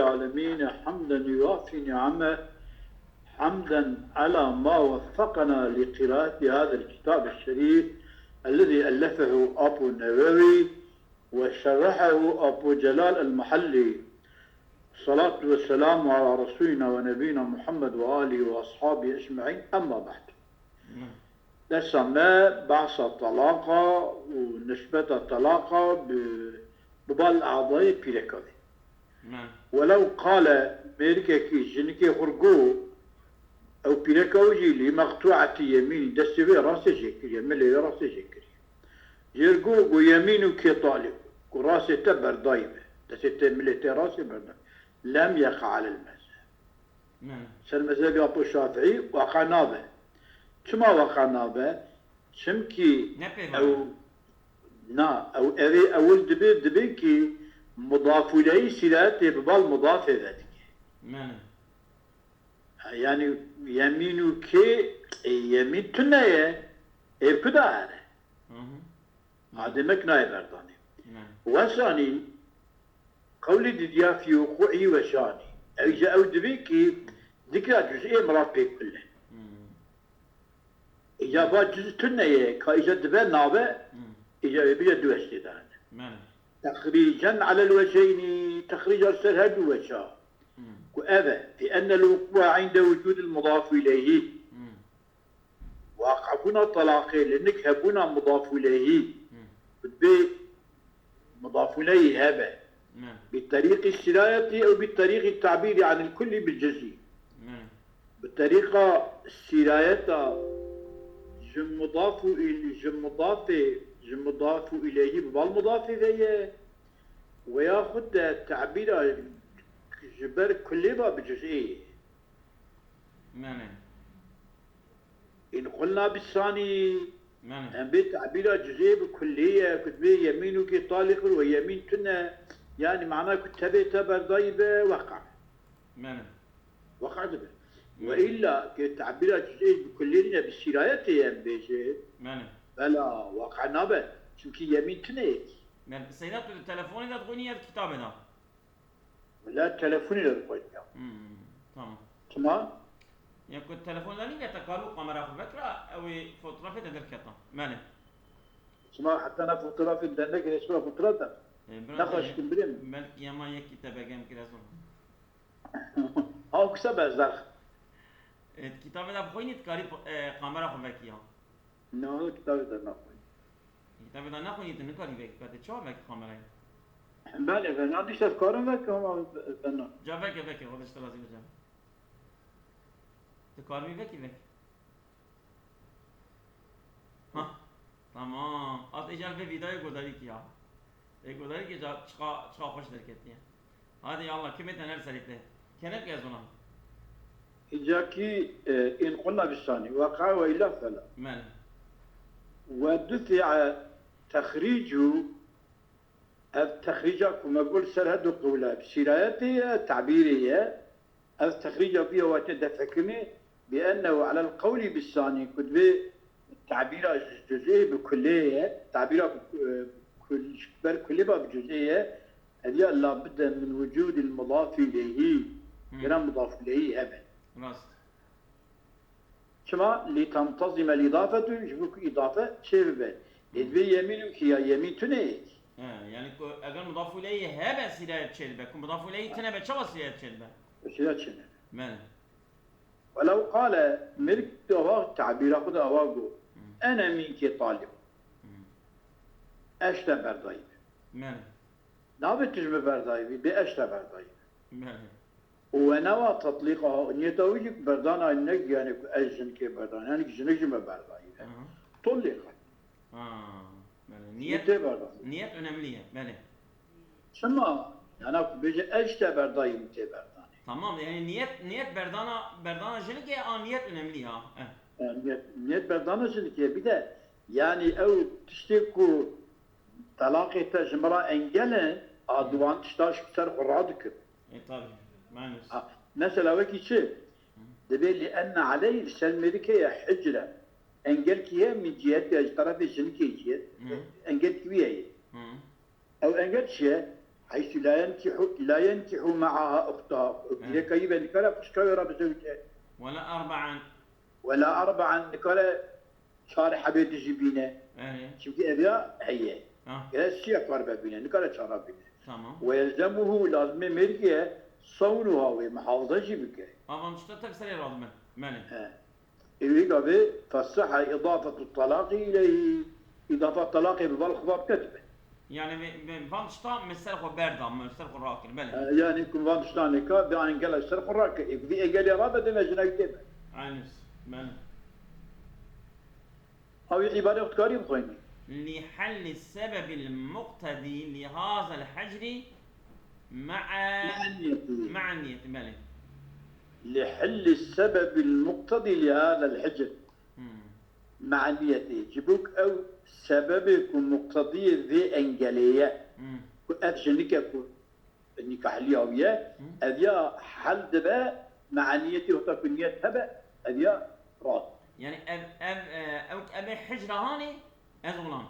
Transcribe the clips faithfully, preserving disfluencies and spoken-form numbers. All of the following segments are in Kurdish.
العالمين حمدا يوافي نعمه، حمدا على ما وفقنا لقراءة هذا الكتاب الشريف الذي ألفه أبو النووي وشرحه أبو جلال المحلي. الصلاة والسلام على رسولنا ونبينا محمد وآله وأصحابه أجمعين. أما بعد. Dersa me behsa talaqa û nisbeta talaqa bi, bi bal adayê pîreka ve. Me. Welew qale mêrikekî jinikê xwe got, ew pîreka wî jî lî meqtuetî yemînî destê wê rastê jê kiriye, milê wê rastê jê kiriye. Jê got, got yemîn û kê talî, ku rastê te berdayî be. Destê te milê te rastê berdayî. Lem yeqa alel mezheb. Me. Ser mezhebê Apo Şafîî waqa nabe. Çima waqa nabe? Çimkî Ne peyva ew, ye. na, ew, evê ewil dibe, dibe ki mudaf ileyhî sîrayetê bi bal mudafê vedike. Me. Ha, yani yemîn û kê, e, yemîn tune ye. Ev ku da here. Hı hı. Ha, demek nayê berdanê. Ne. Wesanî, qewlê didya fî wuqû'î weşanî. Ew ji ew dibê ki dikira cuz'ê mirad pê kul e. Hmm. Îca va cuz tune ye, ka îca dibe nabe, Hmm. îca wê bije du weş tê de hene. Mene. Texrîcen alel weşeynî, texrîca ser her du weşa. Hmm. Ku ev e, fi ennel wuqû'a inde wucûdil mudaf ileyhî. Hmm. Waqebûna telaqê li nik hebûna mudaf ileyhî, Hmm. bi mudaf ileyhî hebe. Ne. Bi terîqî sîrayetî ew bi terîqî tabîrî anil kullî bil cuzî. Ne. Bi terîqa sîrayeta ji mudaf û îl-, ji mudafê, ji mudaf û ileyhî bi bal mudafê ve ye. Weya xwe de tabîra ji ber kullê ve bi cuz'ê ye. Mene. In qulna bisanî, Mene. em bê tabîra cuz'ê bi kullê ye, ku dibê yemîn û kê talîq bir we yemîn tune, yani mana ku tebê te berdayî be, weqa. Mene. Weqa dibe. Mene. We illa ke tabîra cuz'ê bi kullê nîne, bi sîrayetê em bêje. Mene. Bela, weqa nabe. Çimkî yemîn tune yekî. Mene. Seyda, tu di telefonê de dixwînî ya di kitabê de? Wele telefonê de dixwînî ya. Hmm, tamam. Çima? Ya ku telefon de nîne, te karî kamera xwe vekira, ew ê fotografê de derketa. Mene. Çima heta na fotografê de nekirê, çima fotograf de? E, bira Nexweş te, kim birê min. Belkî yema yekî te begem kire zor. Ha, kuse bezdax. E, kitabê de bixwînî, dikarî, e, kamera xwe vekî ya. Na, kitabê de naxwînî. Kitabê de naxwînî, tu nikarî vekî, ka te çawa vekî kamerayê? Belê, vena dîşe dikarim vekî, ama vena. Ca veke, veke, xwe de ji te razî be ca. Tu karibî vekî vekî. Ha, tamam. At êcar vê vîdayê godarî kî ya. Ê godarî kî ca çiqa, çiqa xweş derketiye. Hadi ya Allah, kimê te her serî te. Kene ki ez ona. Îcakî, e, in qulna bisanî, weqa we illa fela. Mele. Ve dufi'a texrîcu, ev texrîca ku me got ser her du qewle, bi sîrayetê ye, tabîrê ye, ev texrîca vî ya wate defekirine, bi ennehu alel qewlî bisanî, ku divê tabîra cuz'ê bi kulê ye, tabîra, e, kul-, ber kulê ba bi cuz'ê ye, Hediya labudde min wucûdil mudafî leyhî, Hmm. gere mudafî leyhî hebe. Rast. Çima? Lî temtezîmel îdafetu, ji bo ku îdafe çêbibe. Lê Hmm. divê yemîn û kî ya yemîn tune yekî. He, yani ku eger mudafî leyhî hebe sîrayet çêdibe, ku mudafî leyhî tine be, çawa sîrayet çêdibe? Sîrayet çêdibe. Mene. Welew qale, mirk tu ava tabîra xwe de ava got. Hmm. Ene minkê talib. Hmm. Ez ji te berdayî bim. Mene. Nabê tu ji min berdayî bî, bê ez ji te berdayî bim. Mene. Û we newa tetlîqa, niyeta wî jî berdana ne, yani ku ez jinikê berdana, yani jinik ji min berdayî be. Aha. Tolîqa. Ha, belê. Niyet, tê berdan. Niyet önemli ye, belê. Çima? Yana ku bêje ez ji te berdayî min tê berdanê. Tamam, yani niyet, niyet berdana, berdana jinikê a niyet önemli ya. Eh. E, niyet, niyet berdana jinikê bir de yani ew tiştê ku telaqê te ji min re engel e, a Hmm. diwan tişta ji ser xwe radikin. E, tabii. Maalesef. Ha, mesela wekî çi? Hı. Dibê li enne aleyh ser mêrikê ye hicre. Engel kî ye min cihetiya ji terefê jinikê jî ye. Hı. Engel kî wî ye. Hı. Ew engel çi ye? Heysu la yenkihu, la yenkihu ma'aha uxtaha. Û pîreka wî ve nikare xwişka wê re bizewce. ولا أربعا. Wela erbe'an, nikare çar hebê dijî bîne. Erê. Çimkî ev ya heye. Ha. Gere sîya karibe bîne, nikare çara bîne. Tamam. Ve yelzemuhu, lazimê mêrgê ye, sewnuha wê, mihafaza jî bike. Ama işte tek serê razı ben. Mele. He. Ê wê gavê fesihha idafetu talaqi ileyhi. Îdafa talaqê bi bal xwe bike dibe. Yani ve, ve van tişta me ser xwe berda, me ser xwe rakir, bele. E, yani ku van tiştanê ka, bi an gelek ser xwe rake. Ê, vî egelê rabe deme jina wî tê be. Aynı. Bele. Ew îbarê xwe dikarî bixwînî. لحل السبب المقتضي لهذا الحجر مع Me'niyetî. مع النية، bele. Li hilli sebebil muqtedî li hadel hicr. Hmm. Me'niyetî. Ji bo ku ew sebebê ku muqtediyê vê engelê ye. Hmm. Ku ev jinike ku nikahliya wî ye, Hmm. ev ya hel dibe, me'niyetî wexta ku niyet hebe, ev ya rast. Yani ev, ev, e, ew, ev hicra hanê, ez olam.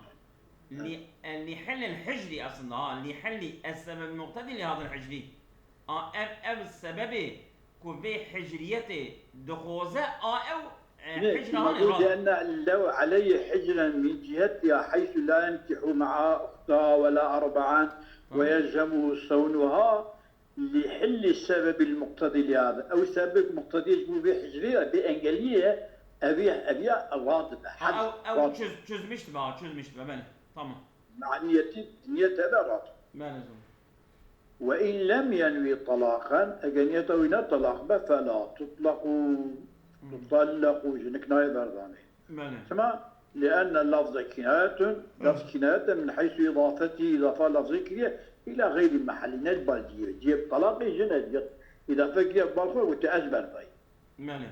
Li, e, li hillil hicri aslında ha, li hilli es sebeb muqtedî li hadil hicri. A, ev, ev sebebê ku vê hicriyetê dixoze, a ew, e, Ne, hicra ma hanê gote rast. enne lew aleyhi hicren min cihetiha heysu la yenkihu ma'a uxtaha wela erbe'an Tamam. ve yelzemuhu sewnuha li hilli sebebil muqtedî li hada. Ew sebeb muqtedî ji bo vê hicrê ye, vê engeliyê ye, ev ya, ev ya radibe. Ha, ew, ew Radibe. çöz, çözmüştü bana, çözmüştü bana. Tamam. Me'niyetî niyet hebe radibe. Bele zor. Ve in lem yenwi talaqen, eger niyeta wî ne talaq be, fela tutlaqu, tutallaqu, jinik nayê berdanê. Bele. Çima? Lienne lafze kinayetun, lafz kinayet e min heysu idafetî, idafa lafzê kiriye, ila xeyrî mehellî, ne ji bal cihê. Cihê talaqê jin e, cihê idafe kiriye bal xwe, gote ez berdayî. Bele.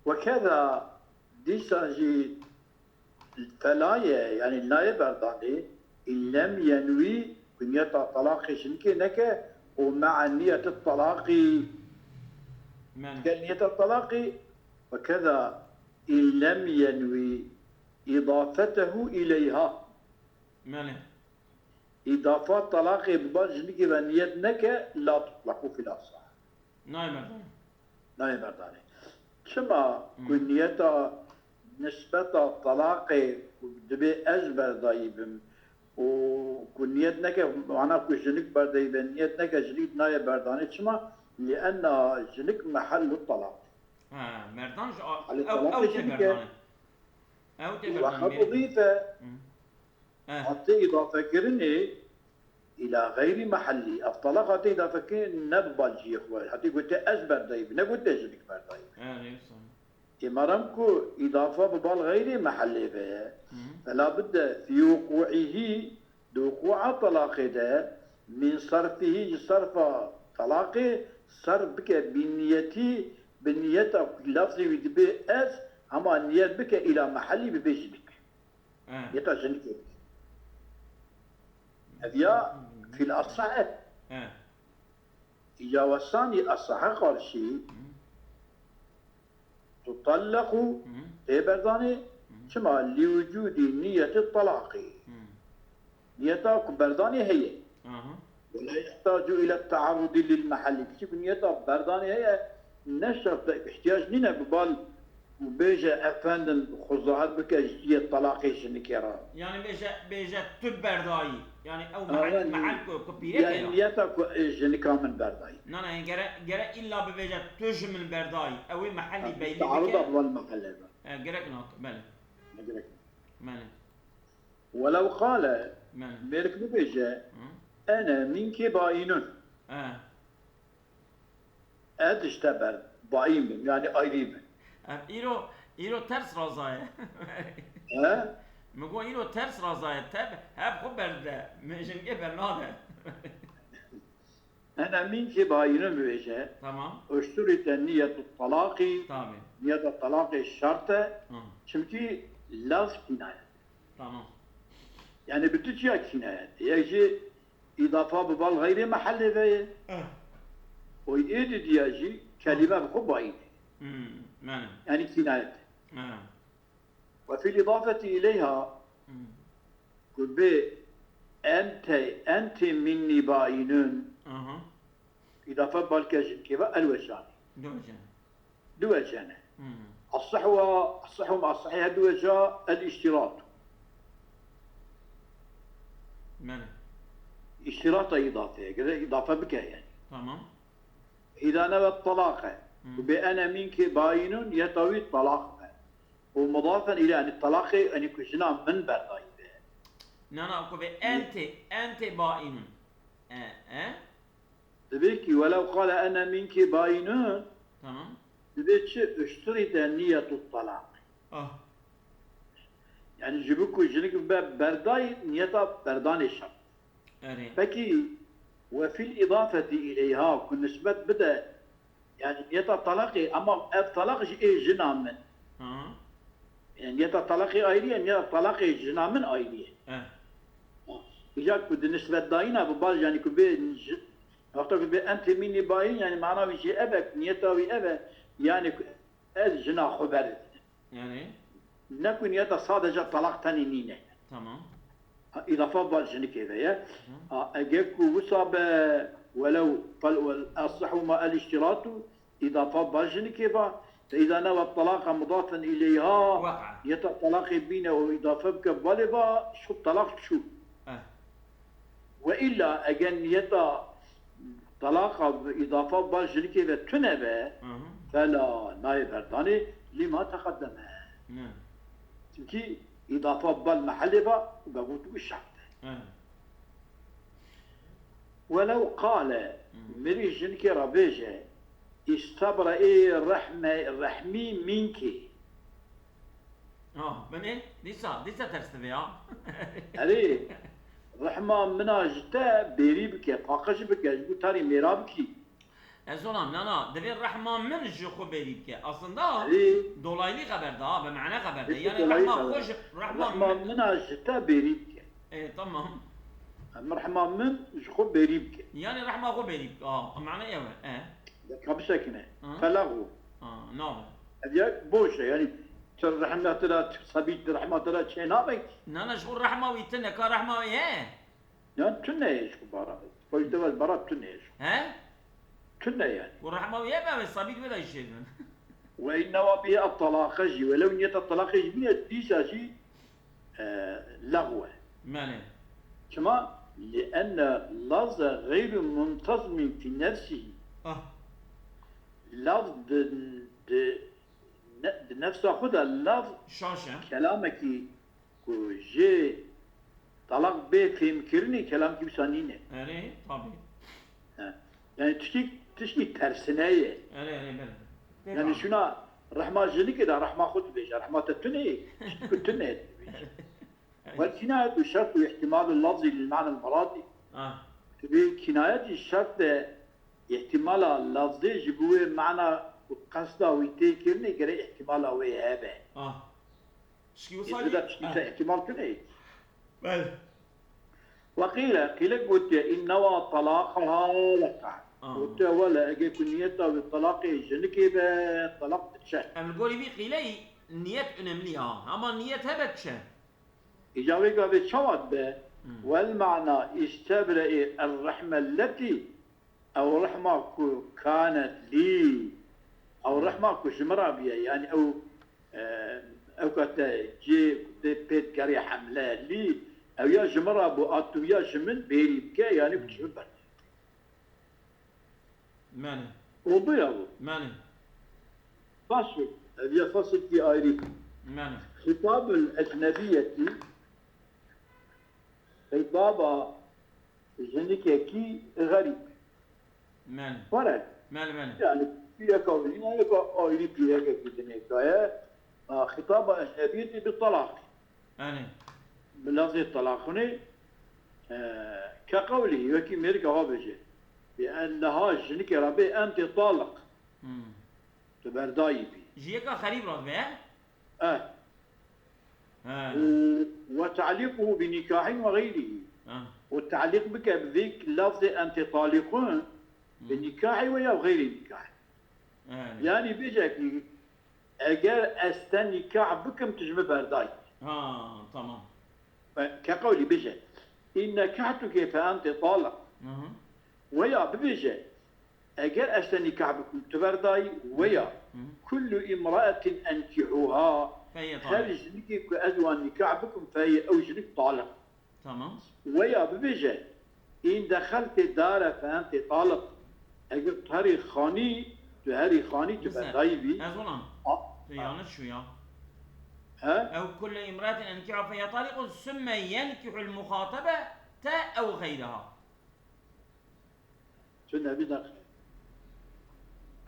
Wekeza dîsa jî fela ye, yani nayê berdanê, in lem yenwi, ku niyeta talaqê jinikê neke, û me'a niyeti talaqî, Bele. gel niyeta talaqî, wekeza in lem yenwi idafetehu ileyha. Bele. Îdafa talaqê bi bal jinikê ve niyet neke, la tutlaqu fil asah. Nayê berdanê. Nayê berdanê. Çima Hmm. ku niyeta nisbeta talaqê ku dibê ez berdayî bim û ku niyet neke, mana ku jinik berdayî be, niyet neke jinik nayê berdanê. Çima? Lienna jinik mehellu talaq. Ha, merdan ji a-, Halê ew, talaqê ew tê jinik e. berdanê. Ew tê Û berdanê. weqet Mêrikê. udife Hı. Eh, Hatê îdafekirinê îla xeyrî mehellî. Ev talaq hatê îdafekirin ne bi bal cihê xwe. Hatê gote ez berdayî bi, ne gote jinik berdayî bi. eh, neyse. Ê merem ku îdafa bi bal xeyrê mehellê ve ye. Hı. Fela budde fî wuqû'ihî, di wuqû'a talaqê de, min sarfihî, ji sarfa talaqê, sarf bike bi niyetî, bi niyeta ku lafzê wî dibê ez, hema niyet bike îla mehellî, bibê jinik. Eh. Niyeta jinikê bike. Ev ya fil asah e. Eh. Îca wesanî asaha qarşî tutallaqu, Hı. tê berdanê, çima? Li wucûdî niyeti talaqî. Hı. Niyeta ku berdanê heye. Aha. Ve la yehtacu ila tearrudi lil mehellî. Çi ku niyeta berdanê heye, ne şert e, ihtiyac nîne bi bal û bêje efendim xwe zahir bike ji yê talaqê jinikê re. Yani bêje, bêje tu berdayî. Yani ew Ha, mehel, yani, mehel ku, ku pîreke Yani ya. Niyeta ku e, jinika min berdayî. Na, na, yani gere, gere illa bibêje tu ji min berdayî. Ew ê mehellî beynî Tearruda bike. bi wan mehellê be. E, gerek nat, bele. Ne gerek. Bele. Welew qale, Bele. mêrik bibêje, Hı. ene minki baînun. E. Ez ji te ber, baîn bim, yani ayrî bim. Ev îro, îro ters razaye. He? Min got îro ters razaye, te hev xwe berde, min jinkê bernade. Ene minki baînun bibêje. Tamam. Uşturîte niyetu talaqî. Tabii. Niyeta talaqê şert e. Hı. Çimkî lafz kînayet. Tamam. Yani bi tu çiya kînayet. Yek jî îdafa bi bal xeyrê mehellê ve ye. Eh. Û ê didiya jî kelîme bi xwe baîn e. Hmm, yani. Yani kînayet. Ha. Ve fil îdafeti ileyha Hmm. ku bê Ente, enti minni bainun. Aha. Îdafe balke jinkê ve el wecanê. Döwecene. Duwecene. Hmm. Asihwa, asihwa ma asihwa duweca el iştiratu. Mene. İştirata îdafeye. Gere îdafe bike yani. Tamam. Îda newe talaqe. Hmm. Ku bê ene minki bainun yetawi talaq be. Û mudafen ile yani talaqê yani ku jina min berdayî be. Nana ku be ente, ente bainun. E, e. Dibê ki welev qale ene minki bainun. Tamam. Dibê çi uştirî de niyetu talaq. Ah. Yani ji bo ku jinik be berdayî niyeta berdanê şart. Erê. Peki we fil îdafeti ileyha ku nisbet bide yani niyeta talaqê ama ev talaq ji ê jina min. Ha. Yani niyeta talaqê ayrı ye, niyeta talaqê jina min ayrı ye. Eh. Îca ku di nisbetdayîna bi bal yani ku bê ji- wexta ku bê em temînî bayîn yani mana wî jî ev e, niyeta wî ev e yani ku ez jina xwe berdidin. Yani. Ne ku niyeta sadece talaq tenê nîne. Tamam. Ha, îdafa bal jinikê ve ye. Ha, ege ku wisa be welew fel wel asihuma el iştiratu îdafa bal jinikê va. Fe îda newe talaqa mudafen ileyha Waka. niyeta talaqê bîne û îdafe bike balê va şu talaq çû. Eh. Ve illa ege niyeta talaqa îdafa bal jinikê ve tune be Aha. fela nayê berdanê lima teqedeme. Ne. Çünkü îdafa bal mehelê va û be gotu şart e. Eh. Welew qale Hmm. mirî jinikê re bêje îstabra ê rehme, rehmî minkê. Ah, ben e, dîsa, dîsa ters dibe ya. Erê rehma mina ji te bêrî bike, paqij bike, ji bo tarî mêra bikî. Ez ona, nana, divê rehma min ji xwe bêrî bike. Aslında Erê dolaylı xeber da, be mane xeber da. Peki, Yani dolaylı rehma xeber. xwe ji, rehma Rehma min. mina ji te bêrî bike. E, tamam. Em rehma min ji xwe bêrî bike. Yani rehma xwe bêrî bike. Ah, mane ev e. E. Deka bisekine. Hı. Felaxu. Ah, nabe. Ev ya boş e yani. Tu rehma te de, tu sebît rehma te de çê nabe ki. Nana ji xwe rehma wî tine, ka rehma wî he. Yan tune ye ji xwe bara. Koy te vel bara tune ye ji xwe. He? Tune yani. Ku rehma wî hebe, wê sabît wê de jî çêdibin. Ve innewa bihi at-talaqe jî. Welew niyeta talaqê jî bîne dîsa jî e, lexw e. Mane. Çima? Li enne lafze xeyru muntazmin fî nefsihî. Ah. Lafz di, di, ne, di nefsa xwe de lafz Şaş e. kelamekî ku jê talaq bê fêhmkirinê kelamkî wisa nîne. Erê, tabii. He. Yani tiştî, tiştî tersine ye. Erê, erê, belê. Yani şuna rehma jinikê de rehma xwe dibêje. Rehma te tune ye. Tiştî ku tune ye dibêje. Wal kinayet û şert û ihtimalu lafzî lil ma'nel muradî. Ah. Bi kinayet jî şert de ihtimala lafzê ji bo wê mana û qesda wî tê kirinê gere ihtimala wê hebe. Ah. Şikî Ê wisa tu de tiştî te ihtimal tune ye. Belê. Ve qîle, qîle gotiye, innewa talaqaha weqa. Aa. Gotiye, wele, ege ku niyeta wî talaqê jinikê be, talaq diçe. Em li gorî vî qîleyî niyet önemli ya. Ama niyet hebe diçe. Îca wê gavê çawa dibe? Hmm. Wel mana îstebre'ê er-rehme letî, ew rehma ku kanet lî, ew rehma ku ji min re biye, yani ew, e, ew ka te cê tê pê digerê hemle lî, ew ya ji min re bû, a tu ya ji min bêrî bike, yani ku ji min berde. Mane. Oldu ya bu. Mane. Fasl. Ev ya faslekî ayrî. Mane. Xîtabul ecnebiyetî, xîtaba jinikekî xerîb. Mane. Were. Mane, mane. Yani pîreka wî ne yeka ayrî pîrekekî dinê kaye. A, xîtaba ecnebiyetî bi talaq. Yani. Bi lafzê talaqunê, e, ke qewlî, wekî mêrika wa bêje. Bi en leha jinikê re bê ente taliq. Hmm. Tu berdayî bî. Ji yeka xerîb re dibe, he? Eh. He. Û we ta'lîquhu bi nikahin ve xeyrî. Ha. Û ta'lîq bike bi vê lafzê ente taliqun bi Hmm. nikahê we ya xeyrî nikah. Yani. Yani bêje ki eger ez te nikah bikim tu ji min berdayî. Ha, tamam. Ke qewlî bêje. În nekehtuke fe ente taliq. Hı hı. Weya bibêje, eger ez te nîkah bikim, tu berdayî, weya Hı hı. kullu imra'etin enkihuha, Feye her taliq. jinikê ku ez wan nîkah bikim, feye ew jinik taliq. Tamam. Weya bibêje, în dexelte dare fe ente taliq. Eger tu herî xanî, tu herî xanî, tu Mesela, berdayî bî. Ez olam. A- Tu yanlış şu ya. He? Ew kullu imra'etin enkihuha feye taliqun sümme yenkihul muhatabete ew gayraha. Tu nebî deqe.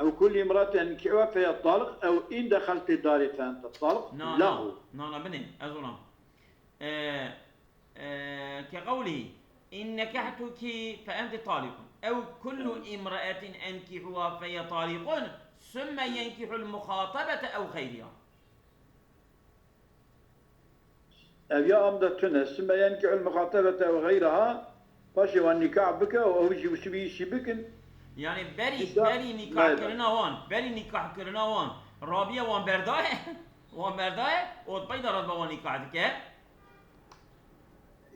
Ew kullu imra'etin enkihuha feye taliq, ew în dexelte dare fe ente taliq. Na, Lahu. na, na, na, binê, ez olam. Ee, ee, ke qewlî, in nekehtuki fe ente taliqun. Ew kullu imra'etin enkihuha feye taliqun, sümme yenkihul muhatabete ew gayriha. Ev ya am de tune. Sümme yenkihul muhatabete ew gayraha, paşê wan nîkah bike û ew jî wişî bi îşî bikin. Yani berî, Nîkah berî nîkah nayê kirina wan, berî nîkah kirina wan, Rabiye wan berdaye, wan berdaye, û peyda re dibe wan nîkah dike.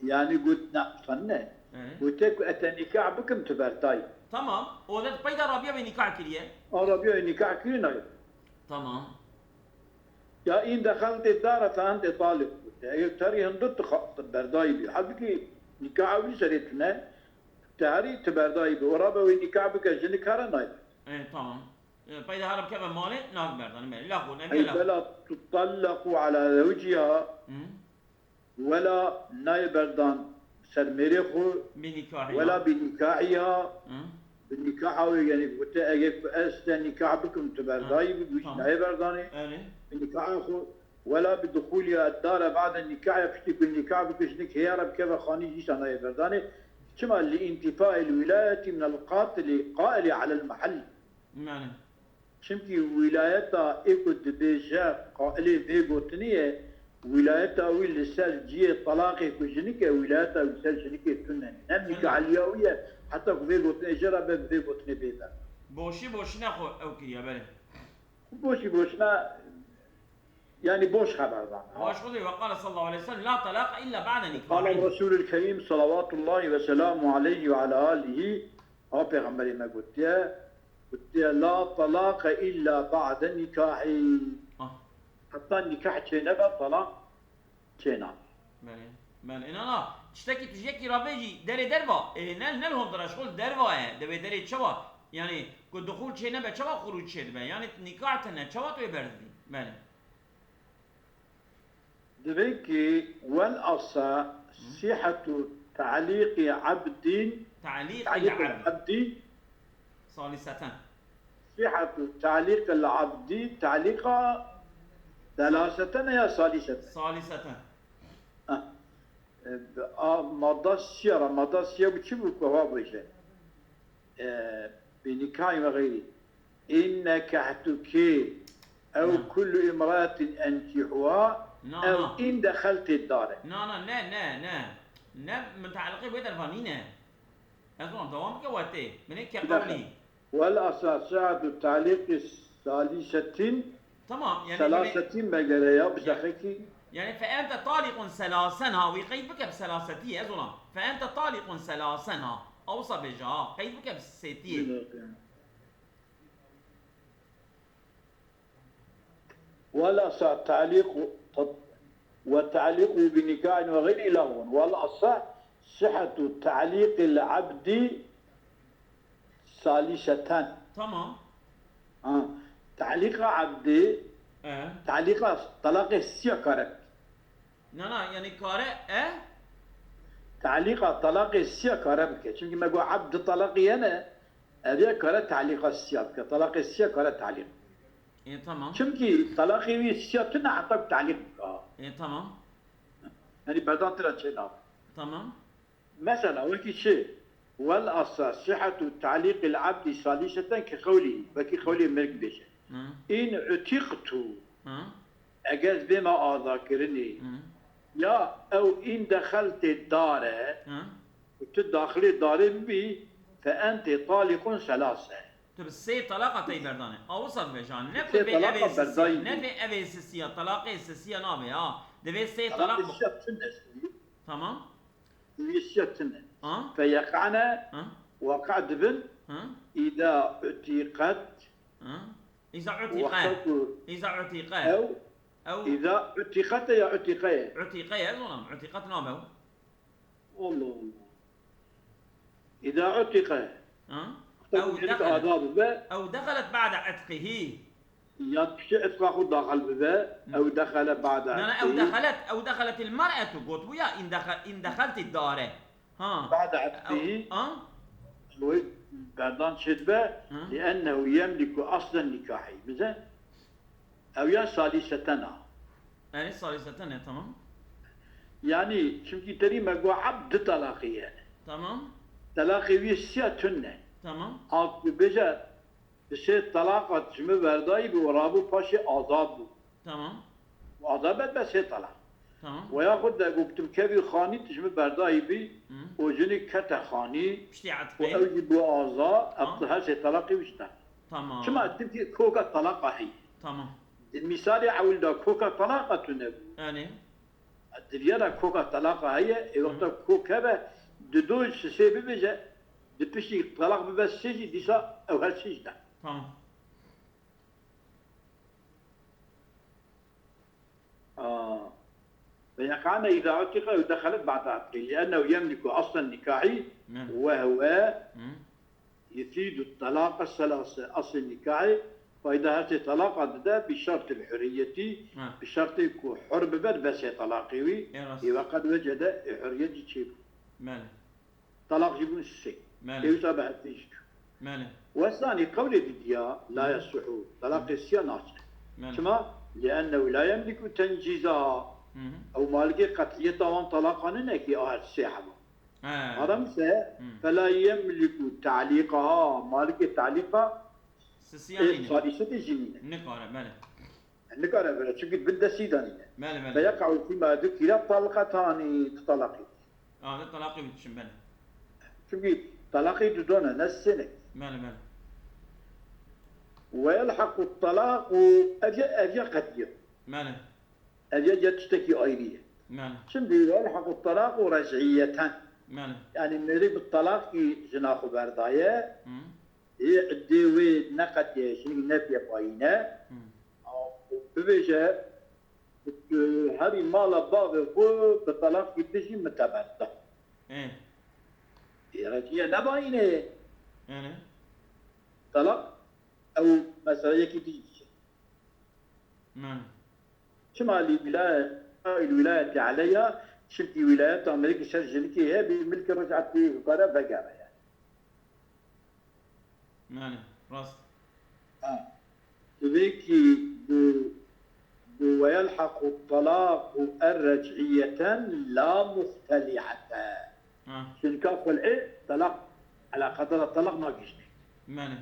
Yani got, ne, qan ne. Evet. Gote ku ez te nîkah bikim, tu berdayî. Tamam, o de peyda Rabiye ve nîkah kiriye. A Rabiye nîkah kiriye nayê. Tamam. Ya în dexelte dare fe ente taliq gote. Eger terî hundir tu xa-, tu berdayî bî. Halbukî nîkaha wî serê tune, terî tu berdayî bî. Û rabe wê nîkah bike, jinik here nayê. E, tamam. E, peyda here bikeve malê, nake berdanê me. Lahu, ne Ey bela. bela tutallaqu ala zewciha. Hı. Wela nayê berdan ser mêrê xwe, Bi nîkahî wela ya. bi nîkahî ya, Hı. bi nîkaha wê, yani gote, eger ku ez te nîkah bikim, tu berdayî bî, wî Tamam. nayê berdanê, Erê. bi nîkaha xwe, wela bi duxûlî ya dare ba'de nîkah ya, piştî ku nîkah bike, jinik hêya re bikeve xanî, jî îşa nayê berdanê. Çima? Li întifail wîlayetî minel qatilî qailî alel mehellî. Yani. Çimkî wîlayeta ê ku dibêje qailê vê gotinê ye, wîlayeta wî li ser cihê telaqê ku jinik e, wîlayeta wî ser jinikê tune. Ne Tune. mîkahliya wî ye, heta ku vê gotinê jê re be, bi vê gotinê bê ber. Boşî boşîne xwe ew kiriye, belê. Boşî boşîne, yani boş xeber dane. Baş Xwedê ve qale sallallahu aleyhi ve sellem, "La talaka illa ba'de nikahin." Qale Resulul Kerîm, salavatullahi ve selamu aleyhi ve ala alihi, Ha, Pêxemberê me gotiye, gotiye, "La talaqe illa ba'de nîkahî." Ah. Heta nîkah çênebe, talaq çênabe. Belê. Belê. Îna na, tiştekî tu ji yekî re bêjî, derê derva, ê, ne, ne li hondira, ji xwe li derva ye. Dewê derê çawa? Yanî, ku duxûl çênebe, çawa xurûc çêdibe? Yanî, nîkah tune, çawa tu wê berdidî? Belê. Divê ki wel asa sihatu ta'liqi abdin, Ta'liqi ta'liqi abdin. abdin, Saliseten. Sihatu ta'liqi abdi, ta'liqa selaseten ya saliseten. Saliseten. Ha. E, a, madda siya ra, madda siya bu çi bu, ku hava bu işte. E, bi nîkahî ve xeyrî. În nekehtuki ew Na. kullu imraetin enkihuha Na, ew na. în dexeltî dare. Na, na, ne, ne, ne. Ne, mutaliqê wê derva nîne. Ez wan dewam bike wetê. Binê ke Bir dakika. qewlî. Wel asa sihatu ta'liqi salisetin Tamam, yani Selasetin me gere ya, bi Ya. zexekî. Yani fe ente taliqun selasen ha, wî qeyd bike bi selasetiyê, ez olam. Fe ente taliqun selasen ha. Awsa bêje ha, qeyd bike bi sêtiyê. Bir dakika. Wela sa ta'liqu, tat-, ve ta'liqu bi nikahin ve gayri lagvun. Wela sa sihatu ta'liqil abdi saliseten. Tamam. Ha, ta'liqa abdi, E? ta'liqa talaqê siya kare bike. Na, na, yani kare, e? Ta'liqa talaqê siya kare bike. Çünkü me got abd talaqî yene, ev ya kare ta'liqa siya bike. Talaqê siya kare ta'liq. E, tamam. Çünkü talaqê wî siya tune heta ku ta'liq bike. E, tamam. Yani berdan tira çênabe. Tamam. Mesela wekî çi? Wel asa sihatu ta'liqil abdi saliseten ki qewlî, wekî qewlê mirg bêje. Hı. În utiqtu. Hı. Eger ez bême azakirinê. Hı. Ya ew în dexeltê dare, Hı. û tu daxilê darê bibî, fe ente taliqun selase. Tu bi sê talaqa tey berdane. Awisa dibe jan. Ne Sê ku bê talaqa evê sisiya, berdayî ne bî. bê evê sisiya, talaqê sisiya nabe ha. Divê sê Talaqê talaq bu. sisiya tune sibî. Tamam. Wî siya tune. Ha? Feyeqane Ha? waqe dibin Ha? îda utiqet Ha? Îza utiqe. waqte ku Îza utiqe. ew Ew îda utiqete ya utiqeye. Utiqe ye, oğlum. Utiqet nabe. Allah Allah. Îda utiqe. Ha? Ew Ew cinik dexelet. Azad bibe. Ew dexelet ba'de itqihi. Ya piştî itqa xwe daxil bibe. Ew dexele ba'de Na, na, ew itqihi. dexelet, ew dexelet il mer'etu, got bûya in dexe-, in dexeltî dare. Ha. Ba'de itqihi. Ew, ha? Wê berdan çêdibe. Hı. Li ennehu yemliku aslen nikahî. Bize. Ew ya salîsetena. Yani salîsetene, tamam. Yani çimkî terî me got ebd di talaqî ye. Tamam. Talaqê wî siya tune. Tamam. Ak ku bêje bi sê talaqa ji min berdayî bû û rabû paşê azad bû. Tamam. Û azad bet be sê talaq. Tamam. Ve yaxud de got tu kevî xanî tu ji min berdayî bî Hı. û jinik kete xanî Piştî û itqi. ew jî bû azad, Tamam. ev her sê talaqî wî ji te. Tamam. Çima? Çimkî koka talaqa heye. Tamam. Di mîsalê ewil de koka talaqa tune bû. Yani. Di viyana koka talaqa heye, ê wexta kok hebe, di do ji sê bibêje, di piştî talaq bibe sê jî dîsa ew her sê jî de. Tamam. Aa. Ve yeqane îza utiqe ew dexelet ba'de itqî. Li ennehu yemliku aslen nikahî Ne. ve huve Hı. yufîdu talaqa selase. Aslê nikahê fayda her sê talaqa dide bi şertil huriyetî, Ha. bi şertê ku hur bibe be sê talaqê wî, Ê rast. ê weqet wecede ê huriyet jî çêbû. Bele. Talaq jî bûn sê. Bele. Ê wisa bi hevdî jî çû. Bele. Wesanî qewlê didiya la yesihu. Talaqê siya naçe. Bele. Çima? Li ennehu la yemliku tencîzaha. Hı hı. Ew malikê qet'iyeta wan talaqa nine ki a her sê heba. He. Adam ise Hı. fela yemliku ta'lîqaha. Malikê ta'lîqa Sisiyanî. Salîsetê jî nîne. Nikare, bele. Nikare bere, çimkî bin destî de nîne. Bele, bele. Feyeqa'u fîma dukira talqetanî, di talaqî. Ah, de talaqî wî dişin, bele. Çimkî talaqî dudo ne, ne sê ne. Bele, bele. Ve yelhaqu talaqu, ev ya, ev ya qediye. Bele. Ev ya, ya tiştekî ayrî ye. Bele. Çimkî ve yelhaqu talaqu rec'iyeten. Bele. Yani mêrik bi talaqî jina xwe berdaye, Hı. ê iddê wê neqediye, jinik nebiye bayîne. Hı. Û bibêje, herî mala bavê xwe bi talaqî dijî min te berda. Ê. Ê, reciye nebayîne. Yani. Talaq ew mesela yekî dijî dişe. Yani. Çima li wilaya, il wilayetî aleyha, çimkî wilayeta Amerîkî ser jinikê heye, bi milkê ric'etî dikare vegere yani. Yani. Rast. Ha. Divê kî bi, bi ve yelhaqu talaqu er rec'iyeten la muxteli'ete. Ha. Jinika xul'ê talaq, ala qedera talaq nagihîşte. Yani.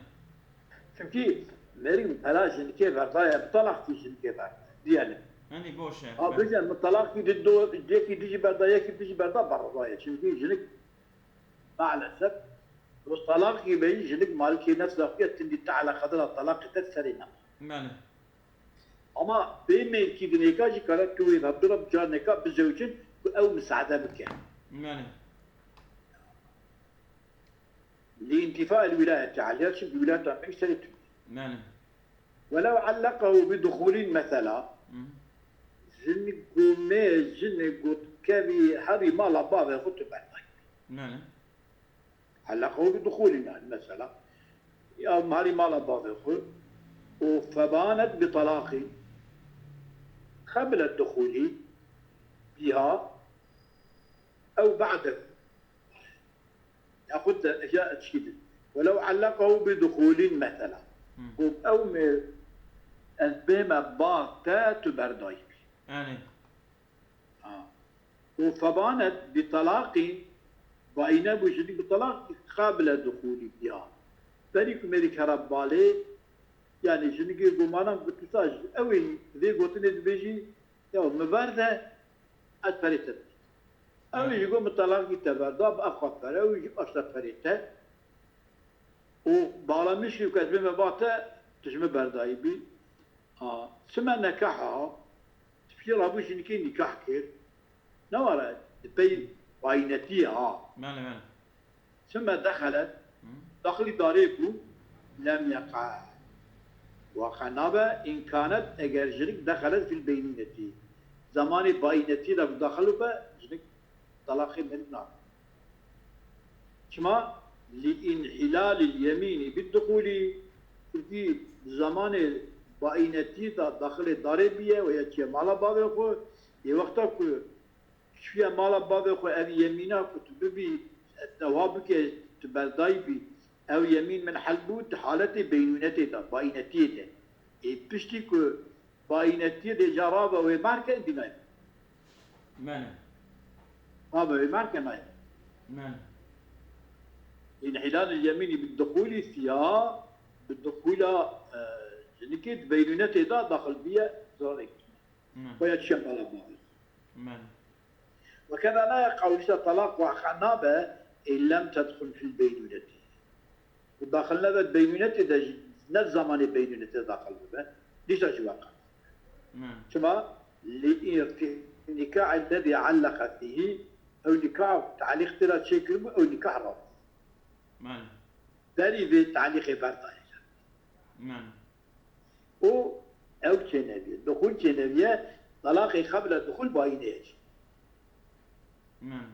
Çimkî mêrik pela jinikê verdaye, bi talaqî jinikê ver. Diyelim. Yani boş e. Ha, bêje min talaqî di do, yekî dijî berda, yekî dijî berda berdaye. Çimkî jinik maalesef, bi talaqî beyî jinik malikê nefsa xwe tindî te ala qedera talaqê te serê ne. Yani. Ama bê mêrkî dinêka jî kare tu wê ve bira bi carinêka bizewicin ku ew misaade bike. Yani. Li întifa el wilayetî aleyha, çimkî wilaya me serê tu. Yani. Welew elleqehu bi duxulîn mesela, Hı. jin gomê, jinê got kevî herî mala bavê xwe tu berdayî. Yani. Elleqehu bi duxulîn yani mesela. Ya herî mala bavê xwe. Û febanet bi talaqî qeblet duxulî biha ew ba'de. Yaxud de ya çi din. Welew elleqehu bi duxulîn mesela. Hı. Got ew mêr ez bême ba te tu berdayî bî. Yani. Ha. Û febanet bi talaqî, bayîne bû jinik bi talaqî qabile duxulî biha. Berî ku mêrik here balê, yani jinikê gumanan bi tu sa ji ew ê vê gotinê dibêjî, ya min ver de, ez perê te bidî. Ew ê ji got min talaqî te berda, bi ev xwe pere, ew ê jî aşte perê te. Û bala min şî ku ez bême ba te, tu ji min berdayî bî. Ha, sime nekaha, tu piştî rabû jinikê nîkah kir. Ne were, di pey Bayînetiyê ha. Bele, bele. Çime dexelet, daxilî darê bû, lem yeqa. Waqa nabe, in kanet, eger jinik dexelet fil beynûnetî. Zemanê bayînetiyê de ku daxil bibe, jinik talaqê meriv nabe. Çima? Li inhilalil yemînî bid duxulî, çimkî di zemanê bayînetiyê de daxilê darê bûye û ya çiye mala bavê xwe, yê wexta ku çûye mala bavê xwe, ev yemîna ku tu bibî, te wa bike, tu berdayî bî, ew yemîn min hel bû, di haletê beynûnetê de, bayînetiyê de. Ê piştî ku bayînetiyê de ca rabe wê merke, dî nayê. Mene. Rabe wê merke nayê. Mene. Înhîlalil yemînî bi duxûlî fiha, bi duxûla, e, jinikê di beynûnetê de daxil bûye, zarek. Mene. Xwe ya çiye mala bavê. Mene. Wekeda la yeqa'u, dîsa talaq waqa nabe, in lem tedxul fil beynûnetî. Ku daxil nebe beynûnetê de jî, ne zemanê beynûnetê de daxil bibe, dîsa jî waqa. Mene. Çima? Li irti-, nîkah ellezî alleqe fîhî, ew nîkah talîq tê de çêkiribû, ew nîkah rabû. Mene. Berî vê talîqê berdayê. Mene. û ew çênebiye. Duxul çênebiye, talaqê qebla duxul bayîne ye. Mem.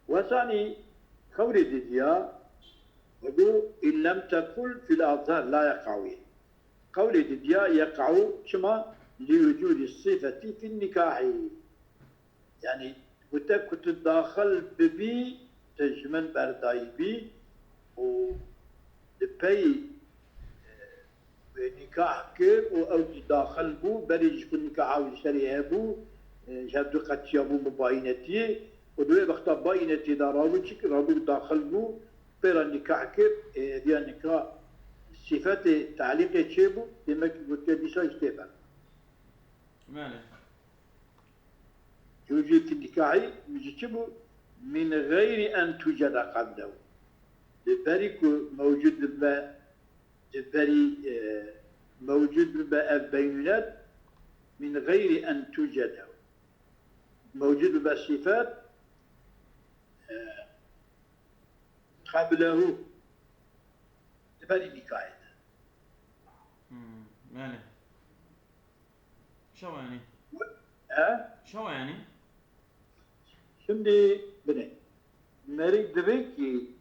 Wesanî qewlê didiya, û in lem tekul fil azhar la yeqawi. Qewlê didiya yeqawu, çima? Li wucûdî sifetî fil nîkahî. Yanî, gote ku tu daxil bibî, tu ji min berdayî bî û li pey, e, wê nîkah kir û ew jî daxil bû, berî ji ku nîkaha wî ji serê hebû, e, ji hevdu qetiyabûn bi bayînetiyê û di wê wexta bayînetiyê de rabû çi kir? Rabû daxil bû, pê re nîkah kir, e, hediya nîkah sifetê talîqê çêbû, demek ki gotiye dîsa jî tê ber. Belê. Yûcî fi nîkahî, min ji çi bû? Min xeyrî en tucede qeblehu. Li berî ku mewcûd bibe, li berî, e, mewcûd bibe ev beynûnet, min xeyrî en tucede. Mewcûd bibe sîfet, e, qeblehu. Li berî nîkahê de. Hmm, belê. Şewa yanî. He? Şewa yanî. Şimdi bine. Merî divê ki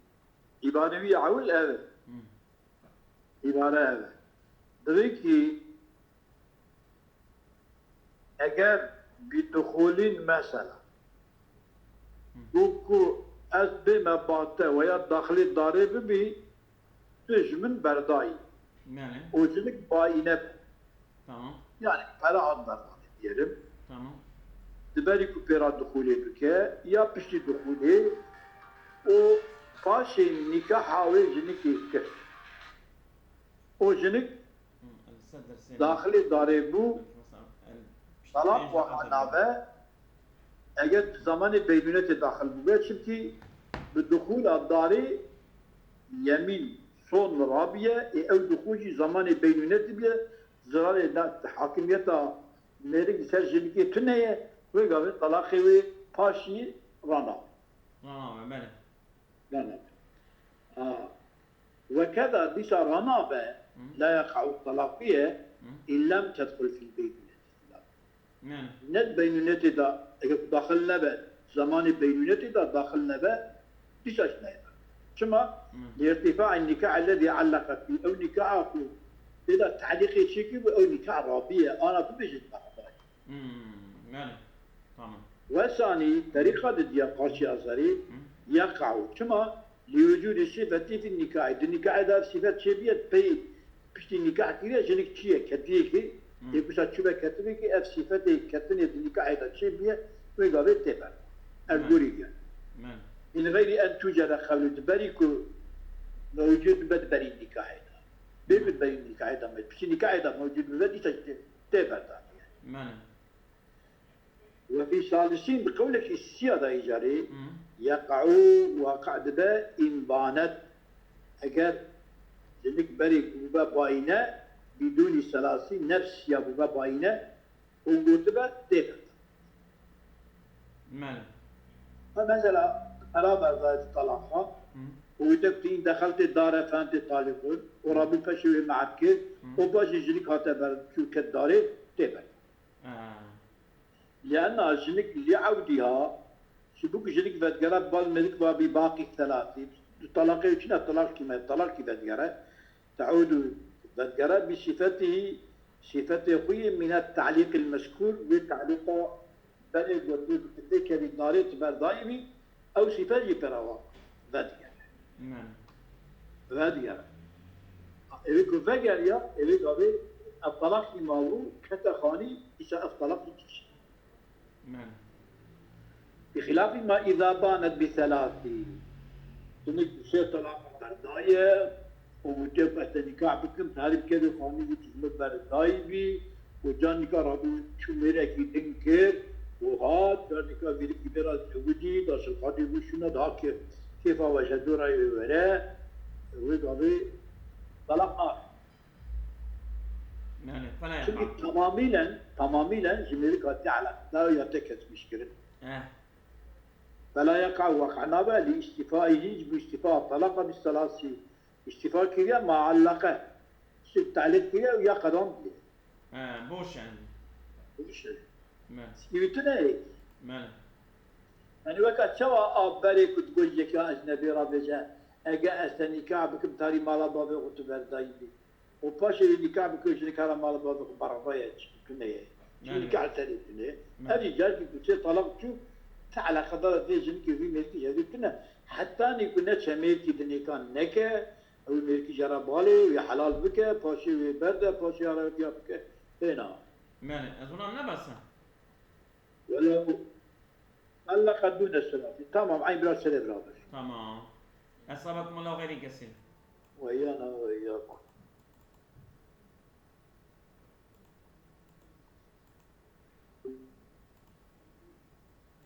îbare wî ewil ev. Hmm. Îbare ev. Divê ki eger bi duxulîn mesela. Hmm. Got ku ez bême ba te veya daxilê darê bibî, tu ji min berdayî. Yani. O jinik bayîne bû. Tamam. Yani para hat berdanê diyelim. Tamam. Di berî ku pêra dixulê bike ya piştî dixulê û paşê nîkaha wê jinikê kir. O jinik daxilê darê bû, talaq waqa nabe, eger di zamanê beynûnetê daxil bûbe, çimkî bi dixûla darê yemîn son rabiye, ê ew dixûl jî zamanê beynûnetê biye, zirarê da-, hakimiyeta mêrik li ser jinikê tune ye, wê gavê talaqê wê paşî ranabe. Ranabe, belê. Ranabe. Ha. Wekeda dîsa ranabe, Hı. La yeqa'u talaqî ye, Hı. in lem tedxul fil beynûnetî. Ne. Ne di beynûnetê de, eger ku daxil nebe, zamanê beynûnetê de daxil nebe, dîsa jî nayê. Çima? Hı. Li irtifa'in nîkah ellezî allaka fî, ew nîkaha ku tê de talîqê çêkiribû, ew nîkah rabiye, ana bibêjin bexdayê. Hmm, yani, tamam. Wesanî, terîqa didiya parçeya zerê, Hı. yeqa'u. Çima? Li wucûdî sîfetî fî nîkahî. Di nîkahê de ev sîfet çêbûye, pey piştî nîkah kiriye, jinik çi ye? Ketiyekê. Hı. Ê kuşa çûbe ketivekê, ev sîfetê ketinê di nîkahê de çêbûye, wê gavê tê ber. Ev Hı. gorî diye. Hı. Min xeyrî en tucede qeblu, di berî ku mewcûd bibe di berî nîkahê de. Bê Hı. bi berî nîkahê de me. Piştî nîkahê de mewcûd bibe, dîsa jî tê, tê berdanî. Hı. Ve fî salisîn bi qewlekî siya de îcarê Hı. yeqa'u waqi' dibe in banet. Eger jinik berê ku bibe bayîne, bidûnî selasî nefsiya bibe bayîne û gotibe tê berdan. Mele. Ha mesela, qera berdayê di talaqa. Û wî te kutî, în dexeltê dare fentê talîqûn. Û rabû peşê wê me'ed kir. Û paşê jinik hate ber çû ket darê, tê ber. Lienna jinik li ewdî ha, ji bo ku jinik vedigere bal mêrik va bî baqî selasî. Di talaqê çi ne talaq kî me, talaq kî vedigere. Teûdu vedigere bi sifetihî, sifetê xwe yê mîne te'lîqil mezkûr, wê te'lîqa berê gotê bi tê kerî darê ti berdayî bî, ew sifet jî pera wa vedigere. Vedigere. Êvê ku vegeriya, êvê gavê ev talaq jî mabû, kete xanî, îsa ev talaq jî tişt. Bi xilafî ma îza banet bi selasî. Jinik bi sê talaq berdaye û wê ku ez te nîkah bikim, tarî bike vê xanî jî tu ji min berdayî bî û car nîka rabû çû mêrekî din kir û hat, car nîka vîrikî vê ra zewicî, da şilqatî bû şûna daha kê-, kêfa we ji dora wê were, wê gavê talaq nabe. Belê, pela ye. Çimkî tamamîlen, tamamîlen ji mêrik hatiye eleqedar ya te kesbîş kirin. Eh. Fela yeqa weqa nabe, li îstîfaî hîn ji bo îstîfa talaqa bi selasî. Îstîfa kiriye muallaqe. Sik telîq kiriye û ya qedan diye. Eh, boş yani. Boş yani. Me. Sivîtine ê. Me. Yani weka çawa a berê ku digot yekî ecnebî ra bêje, ege ez te nîkah bikim tarî mala bavê xwe tu berdayî bî. Û paşê wî nîkah bike û jinik here mala bavê xwe berxwe ye, çi tune ye. Çi Yani. Nîkah li serê tune. Yani. Ev jî carkî ku çê talaq çû, ti eleqedara vê jinikê vî mêrkî ji hev tune. Hetanî ku ne çemêrkî di nêkan neke, ew mêrkî jara balê, wê helal bike, paşê wê berde, paşê arayetiya bike. Hêna. Yani, ez ona ne basa? Welew elleqe dûne selasî. Tamam, eyn biraz serê biraber. Tamam. Hesaba ku mala xeyrî kesî. Weyana.